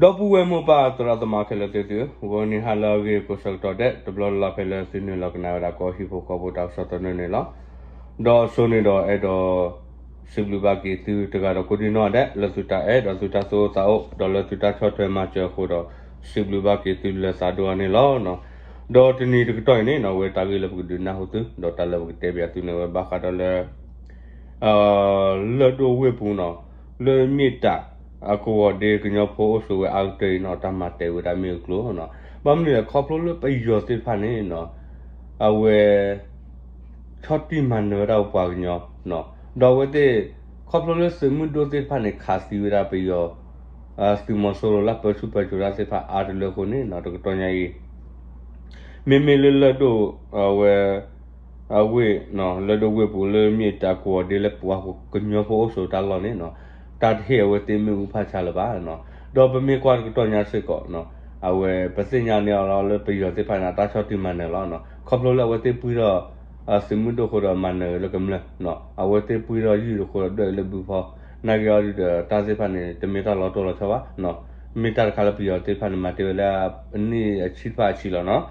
ဒီပုၢ်ဝဲၢ်မိၢ်ပၢ်သရၣ်သမါခဲလၢာ်သ့ၣ်သုဧၢ, ဂီၤနံၤဟါလၢအဂ့ၤကိးဆၢကတီၢ်ဒဲး တဘျီလၢ်လၢ်ဖဲလၢသုနုာ်လီၤကနၣ်ဝဲဒၣ်ကီၢ်ဟံၣ်ဖိဃီဖိတၢ်ကစီၣ်သနၢၣ်န့ၣ်လီၤ. ဒီးအစိန့ၣ်ဒီးအဲၣ်ဒိး စံးဘျုးဘၣ်က့ၤသုတဂၤဒီးကိးဒံနီၢ်ဒဲး လၢသုတၢ်အဲၣ်ဒီးသုတၢ်သူၣ်အိၣ်သးအိၣ် ဒီးလၢသုတၢ်ဆီၣ်ထွဲမၤစၢၤအဃိဒီး စံးဘျုးဘၣ်က့ၤသုလၢသးဒိၣ်အါန့ၣ်လီၤ. ဒီးတနံၤတကတီၢ်အံၤန့ၣ်နီၣ် အဝဲတၢ်ဂ့ၢ်လၢပကဒုးနၢ်ဟူသု ဒီးတၢ်လၢပကတဲဘၣ်သုန့ၣ်ဝဲဘၣ်ဃးဒီးလၢ လၢၢ်ဒိၣ်ဝ့ၢ်ပူၤနီၣ် လၢမ့ၢ်တၢ် အကဝီၤဒ့ကညီဖိအိၣ်ဆိးဝဲအါကတၢၢ်အံၤနီၣ် တၢ်မၤတဲာ်ဝဲဒၣ်မ့ၣ်အူကျိၤနီၣ် ဘၣ်မနုၤလဲၣ် ခီဖျိလၢပယီၤသ့ၣ်တဖၣ်န့ၣ်နီၣ် အဝဲ ဆီၣ်တံၢ်မၤနၢၤဝဲဒၣ်ပပှၤကညီ ဒီးအဝဲသ့ၣ် ခီဖျိလၢသုးမုၢ်ဒိၣ်သ့ၣ်တဖၣ်န့ၣ် ခးသံဝဲဒၣ်ပယီၤ သုးမီၤစိရိၤလၢပၢဆူၣ်ပၢစိးတၢ်သ့ၣ်တဖၣ်အါတလၢအဃိန့ၣ်နီၣ် တကတီၢ်ညါအံၤ မ့မ့ၢ်လၢလၢၢ်ဒိၣ် အဝဲ အဝ့ၢ် လၢၢ်ဒိၣ်ဝ့ၢ်ပူၤလၢမ့ၢ်တၢ်ကဝီၤဒ့လၢပှၤကညီဖိအိၣ်ဆိးတၢ်လီၢ်န့ၣ်နီၣ် တၢ်တဟ့ၣ်အဝဲသ့ၣ်မ့ၣ်အူဖးဆါလၢၤဘၣ်နီၣ် ဒီးပမ့ၢ်ကွၢ်တကတီၢ်ညါစ့ၢ်ကီးနီၣ် အဝဲပသ့ၣ်ညါန့ၢ်အီၤလီၤလၢပယီၤသ့ၣ်တဖၣ်န့ၣ် တၢ်ဆီၣ်တံၢ်မၤနၢၤလီၤနီၣ် ခီဖျိလၢအဝဲသ့ၣ်ပှံထီၣ် သုးမုၢ်ဒိၣ်အဃိဒီးမၤနၢၤလၢကမျၢၢ်နီၣ် အဝဲသ့ၣ်ပှံထီၣ်ယုၢ်အဃိဒီးဒွဲၣ်အံၤလၢဘုဖီ နာ်က့အီၤဒုးဒီးတၢ်သ့ၣ်တဖၣ်န့ၣ် တမ့ၢ်တၢ်လီၤတိၢ်လီၤဆီဘၣ်နီၣ် မ့ၢ်တၢ်တခါလၢပယီၤသ့ၣ်တဖၣ်န့ၣ် မၤတ့ၢ်ဝဲလၢအနံၣ်အဆံတဖၣ်အဆံလီၤနီၣ်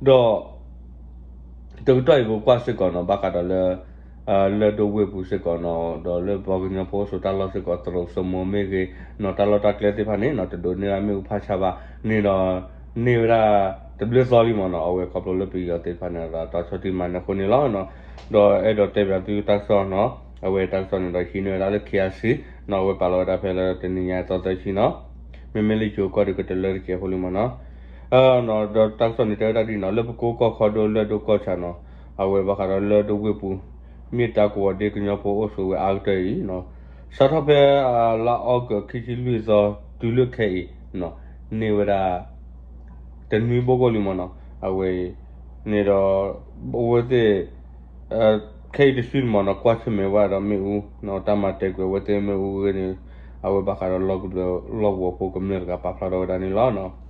ဒီး တကတီၢ်အံၤပကွၢ်စ့ၢ်ကီးနီၣ် ဘၣ်ဃးဒီးလၢ လၢၢ်ဒိၣ်ဝ့ၢ်ပူၤစ့ၢ်ကီးနီၣ် ဒီးလၢပှၤကညီဖိအိၣ်ဆိးတၢ်လီၢ်စ့ၢ်ကီး သရိာ်စိမိၤမ့ၢ်ဂ့ၤနီၣ် တၢ်လီၢ်တၢ်ကျဲသ့ၣ်တဖၣ်န့ၣ်နီၣ် တဒိးန့ၢ်ဘၣ်မ့ၣ်အူဖးဆါဘၣ်န့ၣ်ဒီး န့ၢ်ဝဲဒၣ် တဘျုးသီလံမ့ၢ်နီၣ် အဝဲခီဖျိလၢပယီၤသ့ၣ်တဖၣ်န့ၣ်ဒီး တၢ်ဆီၣ်တံၢ်မၤနၢၤအဃိန့ၣ်လီၤနီၣ် ဒီးအဲၣ်ဒိးတဲဘၣ်သုတၢ်ကစီၣ်နီၣ် အဝဲတၢ်ကစီၣ်န့ၣ်ဒီးဟံးန့ၢ်ဝဲဒၣ်လၢ ခ့အါစံ နီၣ် အဝဲပာ်လီၤဝဲဒၣ်ဖဲလၢတနံၤညါအသီသၢဆံနီၣ် မ့မ့ၢ်လၢယိၤကီၢ်ဒုးကတၢၢ်လၢတကဲးဖိလံမ့ၢ်နီၣ် ဒီးတၢ်ကစီၣ်န့ၣ်တဲဝဲဒၣ်ဒ်နီၣ် လၢပကိကီၢ်ခီဒိလၢၢ်ဒိၣ်ကီၢ်ဆၣ်နီၣ် အဝဲဘၣ်ဃးဒီးလၢၢ်ဒိၣ်ဝ့ၢ်ပူၤ မ့ၢ်တၢ်ကဝီၤဒ့ကညီဖိအိၣ်ဆိးဝဲအါကတၢၢ်အံၤနီၣ် စးထီၣ်ဖဲ လါအီကူး ခံဆံလွံၢ်သီ တုၤလၢခဲအံၤနီၣ် န့ၢ်ဝဲဒၣ် တနွံဘိၣ်ကိၣ်လံမ့ၢ်နီၣ် အဝဲ န့ၣ်ဒီး အဝဲသ့ၣ် ခဲအံၤတစုန့ၣ်မ့ၢ်နီၣ် ကွၢ်ဆၢၣ်မဲာ်ဝဲဒီးမ့ၣ်အူနီၣ် တၢ်မၤတဲာ်ကွံာ်အဝဲသ့ၣ်မ့ၣ်အူအဂ့ၢ်န့ၣ် အဝဲဘၣ်ဃးဒီးလီၢ်ကဒွဲၣ်လီၢ်ကဝီၤဖိကမျၢၢ်တဂၤပာ်ဖျါထီၣ်ဝဲဒၣ်န့ၣ်လီၤနီၣ်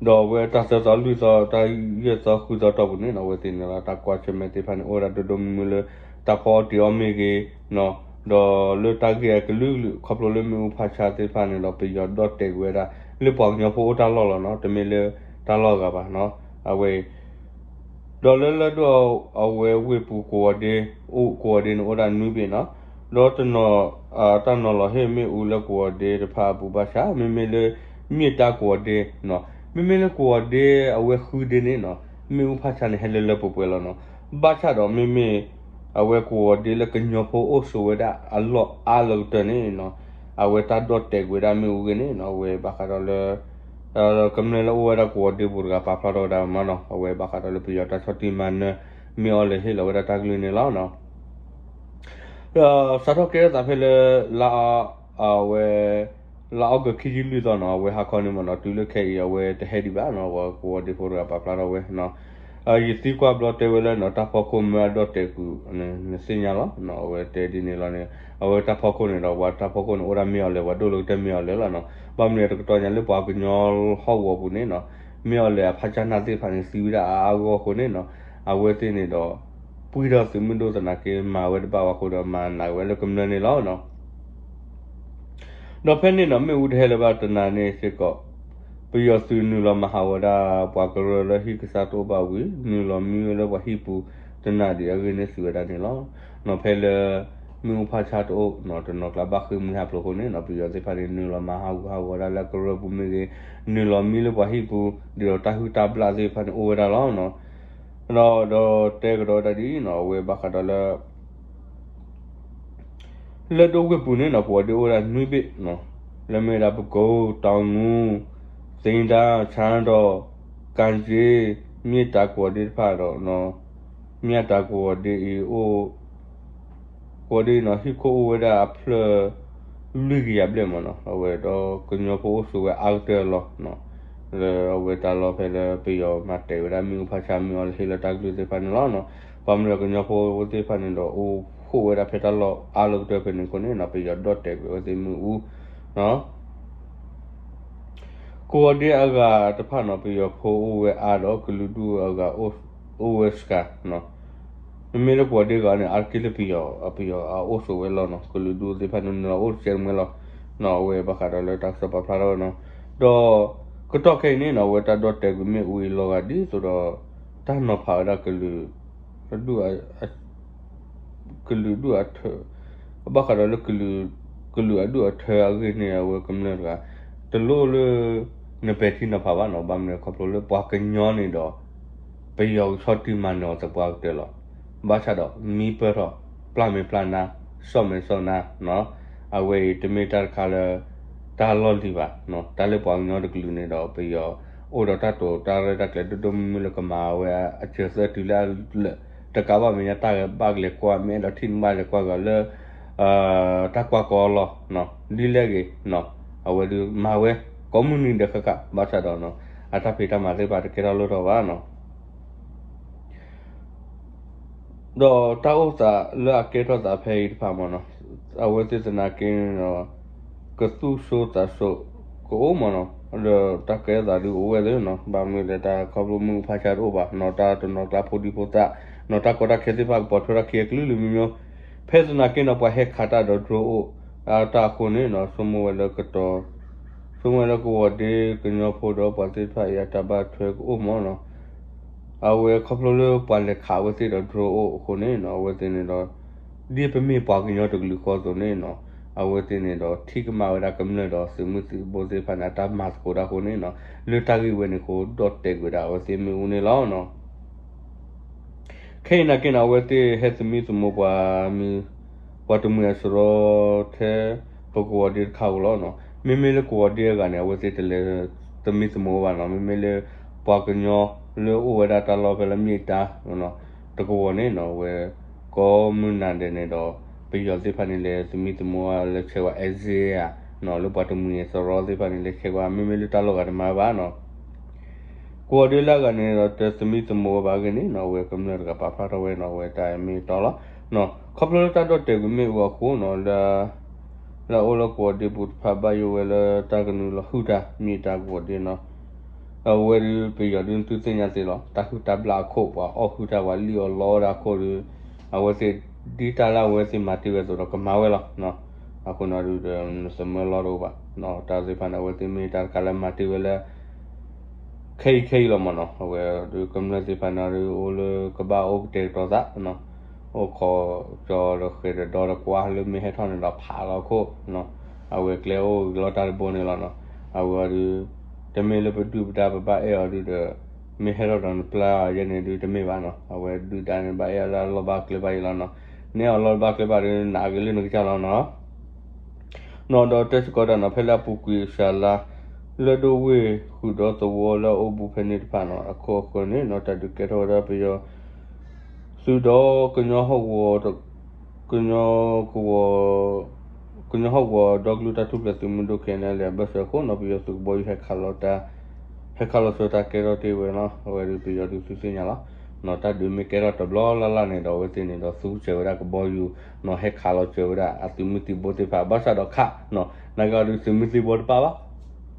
ဒီးအဝဲတၢ်သၢသီလွံၢ်သီ တၢ်ယဲၢ်သီဃုသီတီၢ်ပူၤန့ၣ်နီၣ် အဝဲသ့ၣ်န့ၣ်ဒီးတၢ်ကွၢ်ဆၢၣ်မဲာ်သ့ၣ်တဖၣ်န့ၣ် အိၣ်ဝဲဒၣ်ဒိၣ်ဒိၣ်မုၢ်မုၢ်လၢ တၢ်ဖီအီၣ်တ့ၤအီၣ်မ့ၢ်ဂ့ၤနီၣ် ဒီးလၢတၢ်ဂ့ၢ်အကလုာ်ကလုာ် ခီဖျိလၢမ့ၣ်အူဖးဆါသ့ၣ်တဖၣ်န့ၣ်ဒီး ပယီၤဒီၣ်တဲာ်ကွံာ်ဝဲဒၣ် လၢပှၤကညီဖိအိၣ်တၢ်လီၢ်လီၤနီၣ် တမ့ၢ်လၢတၢ်လီၢ်အဂၤဘၣ်နီၣ် အဝဲ ဒီးလၢလၢၢ်ဒိၣ်အဝဲဝ့ၢ်ပူၤကဝီၤဒ့ ကဝီၤဒ့န့ၣ်အိၣ်ဒၣ်နွံဘ့ၣ်နီၣ် ဒီးတနီၤ တၢ်နီၤလီၤဟ့ၣ်မ့ၣ်အူလၢကဝီၤဒ့တဖၣ်အပူၤဘၣ်ဆၣ် မ့မ့ၢ်လၢ မ့ၢ်တၢ်ကဝီၤဒ့နီၣ် မ့မ့ၢ်လၢကဝီၤဒ့အဝဲဃုဒ့န့ၣ်နီၣ် မ့ၣ်အူဖးဆါန့ၣ်ဟဲလၢလၢပှဲၤပှဲၤလီၤနီၣ် ဘၣ်ဆၣ်ဒီးမ့မ့ၢ် အဝဲကဝီၤဒ့လၢကညီဖိအိၣ်ဆိးဝဲဒၣ်အလီၢ်အါလၢကတၢၢ်န့ၣ်နီၣ် အဝဲတၢ်ဒီၣ်တဲာ်ကွံာ်ဝဲဒၣ်မ့ၣ်အူအဂ့ၢ်န့ၣ်နီၣ် အဝဲဘၣ်ဃးဒီးလၢ ကမျၢၢ်လၢအိၣ်ဝဲဒၣ်ကဝီၤဒ့ပူၤတဂၤပာ်ဖျါထီၣ်ဝဲဒၣ်မ့ၢ်နီၣ် အဝဲဘၣ်ဃးဒီးလၢပယီၤတၢ်ဆီၣ်တံၢ်မၤနၢၤ မ့ၢ်အီၤလဲၤဟ့ၣ်လီၤဝဲဒၣ်တၢ်ကလုၢ်န့ၣ်လီၤနီၣ် စးထီၣ်ကဲထီၣ်သးဖဲလၢ လါ အဝဲ လါအီကူးခံဆံလွံၢ်သီနီၣ် အဝဲဟါခီန့ၣ်မ့ၢ်နီၣ် တုၤလၢခဲအံၤအဝဲတဟဲဒံးဘၣ်နီၣ် ကဝီၤဒ့ဖိတဂၤပာ်ဖျါထီၣ်ဝဲနီၣ် ယသံကွၢ်ဘျီတဲဝဲလၢနီၣ် တၢ်ဖီခိၣ်မၢအဒီၣ်တဲာ်ကွံာ် နသ့ၣ်ညါလီၤ အဝဲတဲဒ်န့ၣ်လီၤန့ၣ် အဝဲတၢ်ဖီခိၣ်န့ၣ်ဒီး ပှၤတၢ်ဖီခိၣ်န့ၣ် အိၣ်ဒၣ်မ့ၢ်အီၤလဲၤ ပှၤဒိၣ်လၢကတၢၢ်မ့ၢ်အီၤလဲၤလီၤနီၣ် ဘၣ်မနုၤတကတီၢ်ညါလၢပှၤကညီဟီၣ်ကဝီၤပူၤန့ၣ်နီၣ် မ့ၢ်အီၤလဲၤအဖးကၢ်နၢ်သ့ၣ်တဖၣ်န့ၣ် သံဝဲဒၣ်အါအါဂီၢ်ဂီၢ်အဃိန့ၣ်နီၣ် အဝဲသ့ၣ်န့ၣ်ဒီး ပှံၢ်ထီၣ်သုးမုၢ်ဒိၣ်သနာ်က့ မၤဝဲတဘၣ်ဝဲအဃိဒီး မၤနးဝဲလၢကမျၢၢ်န့ၣ်လီၤနီၣ် ဒီးဖဲန့ၣ်နီၣ် မ့ၣ်အူတဟဲလၢၤဘၣ်တနၤန့ၣ်စ့ၢ်ကီး ပယီၤသုးနုာ်လီၤမၤဟးဂီၤဝဲဒၣ် ပှၤကရၢလၢဟံၣ်ကစၢ်တအိၣ်ဘၣ်ဝံၤ နုာ်လီၤမံဝဲလၢပှၤဟံၣ်ပူၤတနၤဒံးအဂ့ၢ်န့ၣ် စံးဝဲဒၣ်န့ၣ်လီၤ. နီၣ်ဖဲလၢ မ့ၣ်အူဖးဆါတအိၣ်နီၣ် တနီၤကျါဘၣ်ဃ့ၢ်မှံဟးဖျိးအဃိန့ၣ်နီၣ် ပယီၤသ့ၣ်တဖၣ်န့ၣ် နုာ်လီၤမၤဟးဂူာ်ဟးဂီၤဒၣ်လၢကရၢပူၤမ့ၢ်ဂ့ၤ နုာ်လီၤမံလၢပှၤဟံၣ်ပူၤ ဒ်သိးတၢ်ဟုၣ်တၢ်ဘျၣ်သ့ၣ်တဖၣ်န့ၣ်အိၣ်ဝဲဒၣ်လီၤနီၣ်. ဒီး ဒီးတဲကဒီးဝဲဒၣ်ဒ်အံၤနီၣ် အဝဲဘၣ်ဃးဒီးလၢ လၢၢ်ဒိၣ်ဝ့ၢ်ပူၤန့ၣ်နီၣ် ကဝီၤဒ့အိၣ်ဝဲဒၣ်နွံဘ့ၣ်နီၣ်, လၢမ့ၢ်ဝဲဒၣ် ပကိ, တီၤငူ, သ့ဒါ, ဆၣ်ဒီး ကၣ်က့, မ့ၢ်တၢ်ကဝီၤဒ့တဖၣ်ဒီး မ့ၢ်အတၢ်ကဝီၤဒ့အံၤအိၣ် ကဝီၤဒ့နီၣ် ဟံၣ်ခိၣ်အိၣ်ဝဲဒၣ်အဖျၢၣ် လွံၢ်ကယၤဘျဲၣ်မ့ၢ်နီၣ်, အဝဲဒီးကညီဖိအိၣ်ဆိးဝဲအါကတၢၢ်လီၤနီၣ်, လၢအဝဲတၢ်လီၢ်ဖဲလၢပယီၤမၤတဲာ်ဝဲဒၣ်မ့ၣ်အူဖးဆါမ့ၢ်အီၤလၢဟ့ၣ်လီၤတၢ်ကလုၢ်သ့ၣ်တဖၣ်န့ၣ်လီၤနီၣ်. ဘၣ်မနုၤကညီဖိသ့ၣ်တဖၣ်န့ၣ်ဒီး အိၣ်ဃိၣ်ဝဲဒၣ်ဖဲတၢ်လီၢ်အါလၢကတၢၢ်ဖဲန့ၣ်အဃိန့ၣ်နီၣ် ပယီၤဒီၣ်တဲာ်ကွံာ်ဝဲသ့ၣ်မ့ၣ်အူနီၣ် ကဝီၤဒ့အဂၤတဖၣ်နီၣ် ပယီၤဖိအိၣ်ဝဲအါဒီးကလုာ်ဒူၣ်အဂၤအိၣ်ဝဲစှၤနီၣ်. မ့မ့ၢ်လၢကဝီၤဒ့အဂၤန့ၣ် အါတက့ၢ်လၢပယီၤ ပယီၤအအိၣ်ဆိးဝဲလီၤနီၣ်, ကလုာ်ဒူၣ်သ့ၣ်တဖၣ်န့ၣ် နုာ်လီၤအိၣ်တစဲးတမှဲလီၤ. အဝဲဘၣ်ဃးဒီးလၢတၢ်ကစီၣ်ပာ်ဖျါထီၣ်ဝဲနီၤ, ဒီးကတီၢ်ခဲအံၤန့ၣ်နီၤ အဝဲတၢ်ဒီၣ်တဲာ်ကွံာ်မ့ၣ်အူအံၤလီၤဂာ်ဒ်သိးဒီး တၢ်နီၤဖးဝဲဒၣ်ကလုာ် ကလုာ်ဒူၣ်အထၢ ဘၣ်ဃးဒီးလၢ ကလုာ်အဒူၣ်အထၢအဂ့ၢ်န့ၣ် အဝဲကမျၢၢ်တဂၤ တလိၣ်လၢ နပဲာ်ထံနီၤဖးဘၣ်နီၤ, ဘၣ်မနုၤခီဖျိလၢပှၤကညီန့ၣ်ဒီး ပယီၤကဆီၣ်တံၢ်မၤနၢၤအီၤသပှၢ်ကတၢၢ်လီၤ. ဘၣ်ဆၣ်ဒီးမံပၢၢ်ထီၣ် ပျၢ်မဲာ်ပျၢ်နါ စီၣ်မဲာ်စီၣ်နါနီၤ, အဝဲအံၤတမ့ၢ်တၢ်တခါလၢ တၢ်လီၢ်လံၤဘၣ်နီၤ, တၢ်လၢပှၤကညီတကလုာ်န့ၣ်ဒီး ပယီၤအိၣ်ဒီးတၢ်တိာ်တၢ်ရဲၣ်တၢ်ကျဲၤဒိၣ်ဒိၣ်မုၢ်မုၢ်လၢကမၤဝဲအစၢၤသၢတုၤလၢအလၢာ် တကးဘၣ်မဲာ်ညါတၢ်ဂဲၤဘၣ်ကလဲၤကွၢ် မ့ၢ်အဲၣ်ဒိးထံၣ်န့ၢ်ဘၣ်လဲၤကွၢ်က့ၤလၢ တၢ်ကွၢ်ကီလီၤနီၤ, ဒ်လဲၣ်ဂ့ၤနီၤ, အဝဲဒုးမၤဝဲ ကိးမုၢ်နံၤဒဲးဃၣ်ဃၣ် ဘၣ်ဆၣ်ဒီးနီၤ အတၢ်ဖံးတၢ်မၤသ့ၣ်တဖၣ်တကဲထီၣ်လိၣ်ထီၣ်ဘၣ်နီၤ. ဒီးတၢ်အိၣ်သးလၢအကဲထီၣ်သးဖဲအံၤတဖၣ်မ့ၢ်နီၤ, အဝဲသ့ၣ်သနာ်က့န့ၣ်ဒီး ကသူၣ်ဆိသးဆိကအိၣ်မ့ၢ်နီၤ, ဒီးတၢ်ကဲထီၣ်သးဒုးအိၣ်ဝဲသ့နီၤ, ဘၣ်မနုၤလဲၣ် တၢ်ခီဖျိမုၢ်ဖးဆါတအိၣ်ဘၣ်နီၤ, တၢ်တနီၤကျါဖိဒံဖိသၣ်နီၤ, တၢ်ကီတၢ်ခဲသ့ၣ်တဖၣ်ကပိာ်ထွဲထီၣ်ခံအကလုာ်လုာ်မံမံ, ဖဲသနာ်က့နီၤ ပှၤဟဲခးတၢ်ဒီး drone အိၣ် အတၢ်အဃိန့ၣ်နီၤ ဆိကမိၣ်ဝဲလၢကတီၤ ဆိကမိၣ်ဝဲလၢကဝီၤဒ့ကညီဖိဒီးပှၤသ့ၣ်တဖၣ်အံၤ အတၢ်ဘၣ်ထွဲကအိၣ်မ့ၢ်နီၤ, အဝဲခီဖျိလၢပှၤလဲၤခးအဝဲသ့ၣ်ဒီး drone အိၣ်အဃိန့ၣ်နီၤ အဝဲသ့ၣ်န့ၣ်ဒီး ဒ်ပမ့ၢ်ပှၤကညီတကလုာ်ဃီအသိးန့ၣ်နီၤ, အဝဲသ့ၣ်န့ၣ်ဒီးထံၣ်ကမၣ်ဝဲဒၣ်ကမျၢၢ်ဒီးသုးမုၢ်သံၣ်ဘိသ့ၣ်တဖၣ်န့ၣ် အတၢ်မၤသကိးတၢ်အဃိန့ၣ်နီၤ, လၢတၢ်ဂ့ၢ်ဝဲန့ၣ်အဃိ ဒီၣ်တဲာ်ကွံာ်ဝဲဒၣ်အဝဲသ့ၣ်မ့ၣ်အူန့ၣ်လီၤနီၤ. ခဲအံၤနာ်က့န့ၣ် အဝဲသ့ၣ်ဟဲသမံသမိးပှၤမံၤ ပှၤတမှံၤအစရီထဲ ပကဝီၤဒ့တခါဧိၤလီၤနီၤ. မ့မ့ၢ်လၢကဝီၤဒ့အဂၤန့ၣ် အဝဲသ့ၣ်တလဲၤသမံသမိးဘၣ်နီၤ. မ့မ့ၢ်လၢပှၤကညီလၢအိၣ်ဝဲဒၣ်တၢ်လီၢ်ဖဲလၢမ့ၢ်တၢ် တကဝီၤန့ၣ်နီၤ အဝဲကိးမုၢ်နၤဒဲးန့ၣ်ဒီး ပယီၤသ့ၣ်တဖၣ်န့ၣ် လဲၤသမံသမိးဝဲလၢဆဲးဝဲ အဲစ့ယါနီၤ လၢပှၤတမှံၤအစရီသ့ၣ်တဖၣ်န့ၣ် လဲၤဆဲးဝဲ မ့မ့ၢ်လၢတၢ်လီၢ်ဂၤတမၤဘၣ်နီၤ ကဝီၤဒ့လၢအဂၤန့ၣ်ဒီး တသမံသမိးဝဲဘၣ်အဂ့ၢ်န့ၣ်နီၤ အဝဲကမျၢၢ်တဂၤပာ်ဖျါထီၣ်ဝဲနီၤ အဝဲတၢ်မ့ၢ်တီလီၤ. ခီဖျိလၢတၢ်ဒီၣ်တဲာ်ကွံာ်မ့ၣ်အူအဃိနီၤ လၢ လၢအအိၣ်လၢကဝီၤဒ့ပူၤတဖၣ်ဘၣ်ယိၣ်ဝဲလၢတၢ်ကနုာ်လီၤဟုၣ်တၢ် မ့ၢ်တၢ်ကဝီၤဒ့နီၤ အဝဲဒုးပယီၤဒုးသုသ့ၣ်ညါသ့လီၤ တၢ်ဟုၣ်တၢ်ဘျၣ်အခိၣ် ပှၤအီၣ်ဟုၣ်တၢ် ပှၤလံၣ်အီၣ်လီအီၣ်တၢ်အခိၣ်ဒီး အဝဲသ့ၣ် ဒ်တၢ်လၢအဝဲသ့ၣ်မၤတ့ၢ်ဝဲအသိးဒီးကမၤဝဲလီၤ. အဃိန့ၣ်ဒုးဒီး နသမၢလီၤတအိၣ်ဘၣ် တၢ်သ့ၣ်တဖၣ်န့ၣ် အဝဲသ့ၣ်မ့ၢ်တၢ်တခါလၢမၤတ့ၢ်ဝဲလၢ ခဲအံၤခဲအံၤလီၤမ့ၢ်နီၤ အဝဲဒုးကမျၢၢ်သ့ၣ်တဖၣ်န့ၣ်ဒုး အိၣ်လၢကဘၣ်အိၣ်ကတဲာ်ကတီၤသး အိၣ်ခိးကၠီဒီးဃဲၤဒီးဒီဒီးကွၢ်လၢမ့ၢ်ဟဲထီၣ်န့ၣ်ဒီးဖးလီၤခိၣ် အဝဲကျဲအိၣ်ကလီတၢ်တဘိန့ၣ်လီၤနီၤ အဝဲဒုး တမ့ၢ်လၢပဒုၣ်ပဒါပဘၣ်အဲၣ်အီၤဒုးဒီး မ့ၢ်ဟဲထီၣ်ဒီးနပျၢ်အီၤယဲန့ၣ်ဒုးတမ့ၢ်ဘၣ်နီၤ အဝဲဒုၣ်ဒါန့ၣ်ဘၣ်အဲၣ်အီၤလၢအလီၢ်ဘၣ်ကျဲဘၣ်အံၤလီၤနီၤ နအဲၣ်အီၤလီၢ်ဘၣ်ကျဲဘၣ်ဒီးနအကလုၢ်နကစၢ်လီၤနီၤ နီၤဒီးတဲစ့ၢ်ကီးတၢ်နီၤ ဖဲလၢအပူၤကွံာ်စှၤလါ လၢဒိဝ့ၢ်ဃုာ်ဒီသဝီလၢအအိၣ်ဘူးဖဲန့ၣ်တဖၣ်နီၤ အခိၣ်အဃၢၤန့ၣ်နီၤ တၢ်ဒုးကဲထီၣ်ဝဲဒၣ်ပယီၤ သုးဒီးကညီဟီၣ်ကဝီၤ ကညီကဝီၤ ကညီဟီၣ်ကဝီၤဒီကလုာ်တၢ်ထူၣ်ဖျဲးသုးမုၢ်ဒိၣ် ခဲအံၤန့ၣ် လၢအဘၢၣ်စၢၤအဃိနီၤ ပယီၤသုးကဘီယူၤဟဲခးလီၤတၢ် ဟဲခးလီၤစၢၤတၢ်ကဲထီၣ်တ့ၢ်ဝဲနီၤ အဝဲဒုးပယီၤဒုးသုသ့ၣ်ညါလီၤ နီၤ တၢ်ဒုးမ့ၢ်ကဲထီၣ်တဘျီလၢ်လၢ်န့ၣ်ဒီး အဝဲသ့ၣ်န့ၣ်ဒီးသူစၢၤဝဲဒၣ်ကဘီယူၤ နီၤ ဟဲခးလီၤစၢၤဝဲဒၣ်အသုးမုၢ်သံၣ်ဘိသ့ၣ်တဖၣ် ဘၣ်ဆၣ်ဒီးခးနီၤ နာ်က့အီၤဒုးသုးမုၢ်သံၣ်ဘိတပၣ်ဘၣ်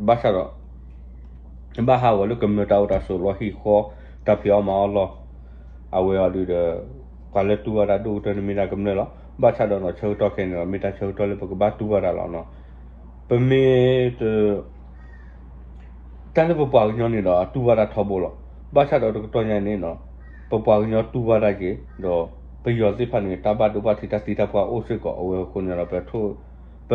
ဘၣ်ဆၣ်ဒီး ဘၣ်ဟးဂီၤလၢကမျၢၢ်တၢ်အိၣ်တၢ်ဆိးလီၢ်ဟံၣ်ဃီ တၢ်ဖံးအီၣ်မၤအီၣ်လီၢ် အဝဲအီၤဒုးဒီး ပှၤလၢတူၢ်ဘၣ်တၢ်ဒိၣ်ကတၢၢ်န့ၣ်မ့ၢ်ဒၣ်ကမျၢၢ်လီၤ. ဘၣ်ဆၣ်ဒီးနီၤ ဆၢကတီၢ်ခဲအံၤန့ၣ်ဒီး မ့ၢ်တၢ်ဆၢကတီၢ်လၢပကဘၣ်တူၢ်ဘၣ်တၢ်လီၤနီၤ. ပမ့ၢ်တ တၢ်လၢပပှၤကညီန့ၣ်ဒီး အတူၢ်ဘၣ်တၢ်ထီဘိလီၤ. ဘၣ်ဆၣ်ဒီးတကတီၢ်ညါန့ၣ်နီၤ ပပှၤကညီတူၢ်ဘၣ်တၢ်က့ၤ ဒီးပယီၤသ့ၣ်တဖၣ်န့ၣ် တၢ်ဘၣ်ဒိဘၣ်ထံးတၢ်သံတၢ်ပှၢ်အိၣ်စ့ၢ်ကီး အဝဲအဃိန့ၣ်ဒီး ပ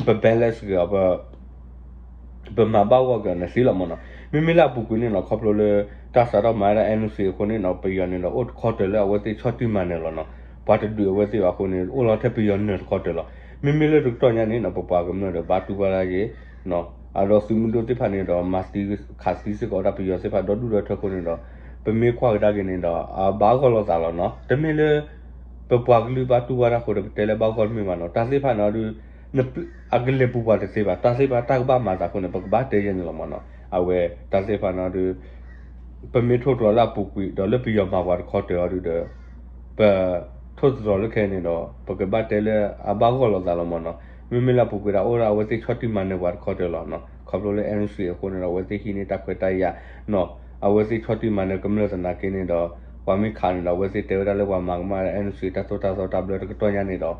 ပ balance က့ၤအီၤ ပမၤဘၣ်ဂီၢ်က့ၤအီၤန့ၣ်သ့လီၤမ့ၢ်နီၤ. မ့မ့ၢ်လၢအပူၤကွံာ်န့ၣ်နီၤ ခီဖျိလၢ တၢ်စးထီၣ်မၤဝဲဒၣ် NUG အဃိန့ၣ်နီၤ ပယီၤန့ၣ်ဒီး အိၣ်တခီတၢၤလၢအဝဲသ့ၣ်ဆီၣ်တံၢ်မၤနၢၤလီၤနီၤ. ပှၤတဒုးအဝဲသ့ၣ်ဘၣ်အဃိန့ၣ် အိၣ်လီၤထဲပယီၤနၢၤတခီတၢၤလီၤ. မ့မ့ၢ်လၢတကတီၢ်ညါန့ၣ်နီၤ ပပှၤကမျၢၢ်ဒီးဘၣ်တူၢ်ဘၣ်တၢ်က့ၤ အဒီးသုးမုၢ်ဒိၣ်သ့ၣ်တဖၣ်န့ၣ်ဒီး မၤသံခးသံစ့ၢ်ကီးဝဲဒၣ်ပယီၤသ့ၣ်တဖၣ်ဒီဒူၣ်ဒီထၢအဃိန့ၣ်ဒီး ပမ့ၢ်ကွၢ်ကဒါက့ၤန့ၣ်ဒီး အဘၣ်ဂီၢ်လိာ်သးလီၤနီၤ. တမ့ၢ်လၢ ပပှၤကလုာ်ဘၣ်တူၢ်ဘၣ်တၢ်အဃိဒီး ပတဲလၢဘၣ်ဂီၢ်တမ့ၢ်ဘၣ်နီၤ. တၢ်သ့ၣ်တဖၣ်န့ၣ်ဒီး အကလဲၤပူၤပှၤတသ့ဘၣ်. တၢ်သ့ၣ်တဖၣ်တၢ်ကဘၣ်မၤသးအဃိန့ၣ် ပကဘၣ်တဲယဲၢ်န့ၣ်လီၤမ့ၢ်နီၤ. အဝဲတၢ်သ့ၣ်တဖၣ်န့ၣ်ဒီး ပမ့ၢ်ထိၣ်သတြီၤလၢအပူၤကွံာ် ဒီးလၢပယီၤမၤပှၤတခီတၢၤအီၤဒုးဒီး ပထိၣ်သတြီၤလၢခဲအံၤန့ၣ်ဒီး ပကဘၣ်တဲလၢအဘၣ်ဂီၢ်လိာ်သးလီၤမ့ၢ်နီၤ. မ့မ့ၢ်လၢအပူၤကွံာ်ဒီး အိၣ်ဒၣ်အဝဲသ့ၣ်ဆီၣ်တံၢ်မၤနၢၤပှၤတခီတၢၤလီၤနီၤ. ခီဖျိလၢ NUG အဃိန့ၣ်ဒီး အဝဲသ့ၣ်ဟံးန့ၢ်တၢ်ခွဲးတၢ်ယာ်နီၤ. အဝဲသ့ၣ်ဆီၣ်တံၢ်မၤနၢၤကမျၢၢ်သနာ်က့န့ၣ်ဒီး ပှၤမ့ၢ်ခးန့ၣ်ဒီး အဝဲသ့ၣ်တဲဝဲဒၣ်လၢပှၤမၤကမၣ် NUG တၢ်သိၣ်တၢ်သီတၢ်ဘျၢတကတီၢ်ညါန့ၣ်ဒီး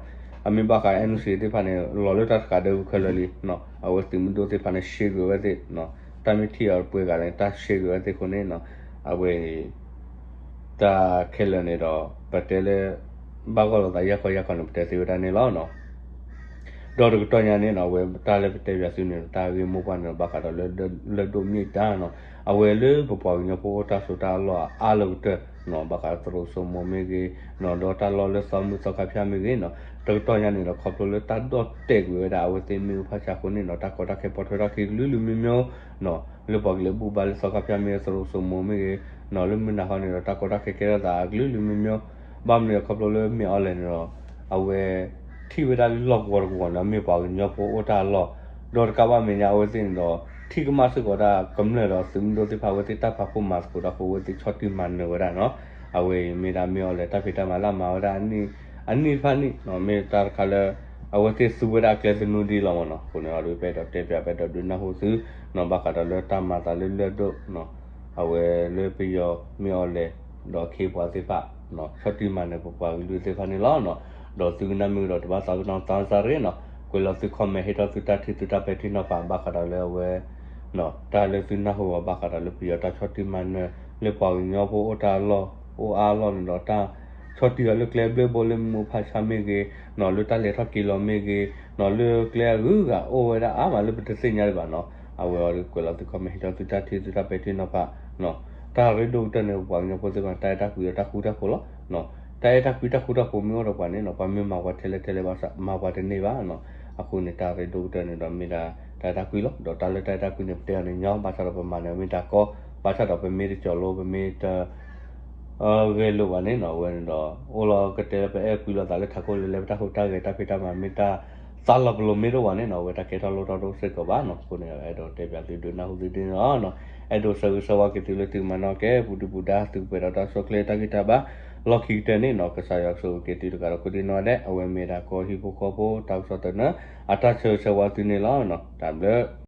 အမ့ၢ်ဘၣ်ဃး NUG သ့ၣ်တဖၣ်န့ၣ် လီၤလၢတၢ်တဃာ်ဒၢပူၤခဲလၢာ်လံ, အဝဲသုးမုၢ်ဒိၣ်သ့ၣ်တဖၣ်န့ၣ် ရှဲကွံာ်ဝဲသ့ၣ်, တၢ်မ့ၢ်ထံၣ်အီၤပှဲၤဂၤန့ၣ် တၢ်ရှဲကွံာ်ဝဲသ့ၣ်အဃိန့ၣ်, အဝဲ တၢ်ခဲလၢာ်န့ၣ်ဒီး ပတဲလၢ ဘၣ်ဂီၢ်လိာ်သးယၢ်ခီယၢ်ခီန့ၣ် ပတဲသ့ဝဲဒၣ်န့ၣ်လီၤ. ဒီးတကတီၢ်ညါန့ၣ်နီၤ အဝဲတၢ်လၢပတဲပၠးသုန့ၣ်ဒီး တၢ်ဂ့ၢ်မိၢ်ပှၢ်န့ၣ်ဒီး ဘၣ်ဃးဒီးလၢ လၢဒိၣ်မ့ၢ်တၢ်နီၤ, အဝဲလၢပပှၤကညီဖိအိၣ်တၢ်ဆိးတၢ်အလီၢ်အါလီၤကတၢၢ်နီၤ, ဘၣ်ဃးသရိာ်စိမိၤမ့ၢ်ဂ့ၤနီၤ, ဒီးတၢ်လီၢ်လၢသီမုၢ်သီခါဖၠၣ်မ့ၢ်ဂ့ၤနီၤ, တကတီၢ်ညါန့ၣ်ဒီး ခီဖျိလၢတၢ်ဒီၣ်တဲာ်ကွံာ်ဝဲဒၣ် အဝဲသ့ၣ်မ့ၣ်အူဖၣ်ဆါအဃိန့ၣ်နီၤ, တၢ်ကီတၢ်ခဲပိာ်ထွဲထီၣ်က့ၤကလုာ်လုာ်မံမံနီၤ, လၢပှၤကလဲၤဘူၣ်ဘါလၢသီခါဖၠၣ်မ့ၢ်ဂ့ၤ သရိာ်စိမိၤမ့ၢ်ဂ့ၤနီၤ, လၢမုၢ်နၤခီန့ၣ်ဒီး တၢ်ကီတၢ်ခဲကဲထီၣ်သးကလုာ်လုာ်မံမံ, ဘၣ်မနုၤလဲၣ် ခီဖျိလၢမ့ၢ်အီၤလဲၣ်န့ၣ်ဒီး အဝဲ ထံၣ်ဝဲဒၣ်လၢလီၢ်ကဝီၤတကဝီၤန့ၣ် မ့ၢ်ပှၤကညီဖိအိၣ်တၢ်အလီၢ်, ဒီးတကးဘၣ်မဲာ်ညါ အဝဲသ့ၣ်န့ၣ်ဒီး ထံၣ်ကမၣ်စ့ၢ်ကီးဒၣ်ကမျၢၢ်ဒီးသုးမုၢ်ဒိၣ်သ့ၣ်တဖၣ် အဝဲသ့ၣ်တၢ်ဖးခိၣ်မၤသကိးတၢ်အဃိ အဝဲသ့ၣ်ဆီၣ်တံၢ်မၤနၢၤဝဲဒၣ်နီၤ, အဝဲအံၤမ့ၢ်ဒၣ်မ့ၢ်အီၤလဲၣ် တၢ်ဖံးတၢ်မၤလၢအမၤဝဲဒၣ် အနံၣ်တဖၣ်န့ၣ်နီၤ, မ့ၢ်တၢ်တခါလၢ အဝဲသ့ၣ်သူဝဲဒၣ်အကျဲသနူဒ်လီၤမ့ၢ်နီၤ, အဃိန့ၣ်ဒီး ပအဲၣ်ဒိးတဲပၠး ပအဲၣ်ဒိးဒုးနၢ်ဟူသုနီၤ, ဘၣ်ဃးဒီးလၢတၢ်မၤသးလၢလၢၢ်ဒိၣ်နီၤ အဝဲလၢပယီၤမ့ၢ်အီၤလဲၣ် ဒီးခ့ပှၤသ့ၣ်တဖၣ် ဆီၣ်တံၢ်မၤနၢၤပပှၤကလုာ်သ့ၣ်တဖၣ်န့ၣ်လီၤ. ဒီးသုကနၣ်မ့ၢ်ဒီးတဘၣ်သးပ့ၤနီၣ်သးစၢ်ရ့ၣ်နီၤ, ကွဲးလီၤသု comment ဟ့ၣ်ထီၣ်သုတၢ်ထံၣ်သုတၢ်ပဲာ်ထံနီၤဖး ဘၣ်ဃးဒီးလၢအဝဲ တၢ်လၢသုနၢ်ဟူအီၤ ဘၣ်ဃးဒီးလၢပယီၤတၢ်ဆီၣ်တံၢ်မၤနၢၤ လၢပှၤကညီဖိအိၣ်တၢ်အလီၢ် အိၣ်အါအလီၢ်န့ၣ်ဒီး တၢ်ဆီၣ်တံၢ်အီၤလၢကျဲဘျၢဘိလၢမ့ၣ်အူဖၣ်ဆါမ့ၢ်ဂ့ၤ လၢတၢ်လဲၤထီၣ်က့ၤလီၤမ့ၢ်ဂ့ၤ လၢကျဲအဂုၤအဂၤအိၣ်ဝဲဒၣ်အါမးလၢပတသ့ၣ်ညါဒံးဘၣ်နီၤ, အဝဲအီၤဒီးကွဲးလီၤသု comment ဟ့ၣ်ထီၣ်သုတၢ်ထံၣ်သုတၢ်ပဲာ်ထံနီၤဖး တၢ်ရ့ဒိၣ်ကတၢၢ်န့ၣ် ပပှၤကညီဖိသ့ၣ်တဖၣ် တၢ်အဲၣ်တၢ်ကွံဒီးတၢ်ဃူတၢ်ဖိးလီၤ. တၢ်အဲၣ်တၢ်ကွံတၢ်ဃူတၢ်ဖိးမ့ၢ်အိၣ်ဒီးပှၤန့ၣ်နီၤ ပှၤမ့ၢ်မၤပှၤထဲလဲၣ်ထဲလဲၣ်ဘၣ်ဆၣ် မၤပှၤတန့ၢ်ဘၣ်နီၤ, အဃိန့ၣ် တၢ်ရ့ဒိၣ်ကတၢၢ်န့ၣ်ဒီးမ့ၢ်ဒၣ်တၢ်အဲၣ်တၢ်ကွံလီၤ. ဒီးတၢ်လၢတၢ်အဲၣ်တၢ်ကွံန့ၣ် ပတဲအီၤန့ၣ်ညီ ဘၣ်ဆၣ်ဒီးပမၤန့ၣ်မ့ၢ်တၢ်ကီ ဘၣ်ဆၣ်ဒီးပမ့ၢ်တကၠီၤလိ ပမ့ၢ်တ ဂဲၤလိာ်ဘၣ်န့ၣ်နီၤ, အဝဲန့ၣ်ဒီး အိၣ်လီၤကတဲလၢပအဲၣ်ကွံလိာ်သးလၢထးခိၣ်လၢလဲၤ ပတၢ်ဟူးတၢ်ဂဲၤတၢ်ဖံးတၢ်မၤမ့ၢ်တၢ်သးလီၤပလိာ်မ့ၢ်တအိၣ်ဘၣ်န့ၣ်နီၤ, အဝဲတၢ်ကဲထီၣ်လိၣ်ထီၣ်တအိၣ်စ့ၢ်ကီးဘၣ်နီၤ, အဃိန့ၣ် အဲၣ်ဒိးတဲပၠးသုဒုးနၢ်ဟူသုဒ်န့ၣ်လီၤ. အဲၣ်ဒိးဆၢဂ့ၤဆၢဝါက့ၤသုလၢသုကမၤနီၣ်ကဲ ပူၤဒုပူၤဒါ သုကပှဲၤဒီးတၢ်ဆိၣ်ချ့တၢ်ဂံၢ်တၢ်ဘါ လီၢ်ခံကတၢၢ်န့ၣ်နီၤ, ကစၢ်ယွၤကဆိၣ်ဂ့ၤက့ၤသုတဂၤဒီးကိးဒံနီၢ်ဒဲး, အဝဲမ့ၢ်ဒၣ်ကီၢ်ဟံၣ်ဖိဃီဖိ တၢ်ကစီၣ်သနၢၣ် အတၢ်ဆၢဂ့ၤဆၢဝါသုန့ၣ်လီၤ. တၢ်ဘျုး